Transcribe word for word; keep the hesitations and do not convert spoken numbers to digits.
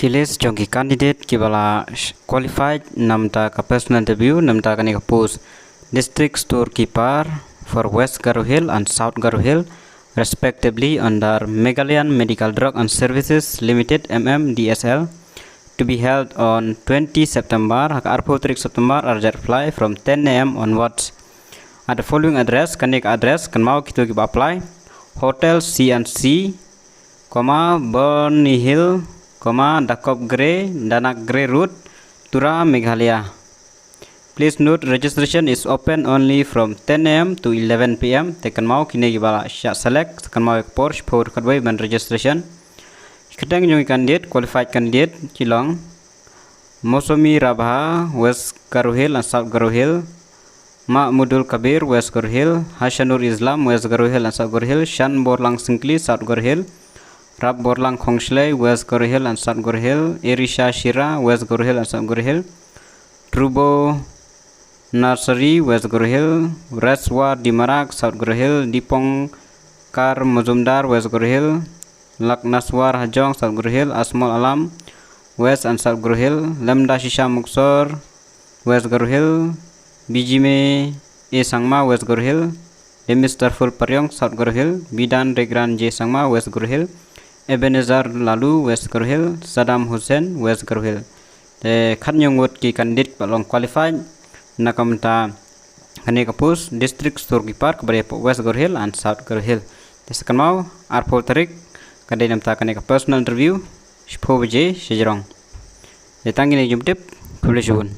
Ki list jong ki candidate kiba la qualified namta ka personal interview namta kane ka post: District Storekeeper for West Garo Hills and South Garo Hills respectively under Meghalayan Medical Drug and Services Limited, M M D S L, to be held on twenty September, ha ka arphew tarik September, ar hajar arphew lai, from ten A M onwards, at the following address. Kane ka address, kynmaw kito kiba apply: Hotel C and C, comma, Burney Hill, comma, Dakop Grey, Danak Grey Road, Tura, Meghalaya. Please note, registration is open only from ten A M to eleven P M. Te kynmaw kine kiba la shah select, kynmaw ïa ka por shiphew khatwei ban registration. Ki kyrteng jong ki candidate, qualified candidate ki long: Mousomi Rabha, West Garo Hills and South Garo Hills; Mahmudul Kabir, West Garo Hills; Hashanur Islam, West Garo Hills and South Garo Hills; Shanborlang Syngkli, South Garo Hills; Rapborlang Khongshlei, West Garo Hills and South Garo Hills; Erisha Shira, West Garo Hills and South Garo Hills; Trubo Nursery, West Garo Hills; Reswar Dimarak, South Garo Hills; Diponkar Mozumdar, West Garo Hills; Laknaswar Hajong, South Garo Hills; Asmol Alam, West and South Garo Hills; Lemda Shisha Muksor, West Garo Hills; Bijime A Sangma, West Garo Hills; Demis Darfur Pariong, South Garo Hills; Bidan Regran J Sangma, West Garo Hills; Ebenezer Lalu, West Garo Hills; Saddam Hussain, West Garo Hills. Te khatnyo ngut ki candidate ba long qualified na ka bynta kane ka post District Storekeeper kaba dei hapoh West Garo Hills and South Garo Hills. Te sa kynmaw, arphew tarik ka dei namta kane ka personal interview, shiphew baje shajrong. Te tang kine ki jingtip, khublei shibun.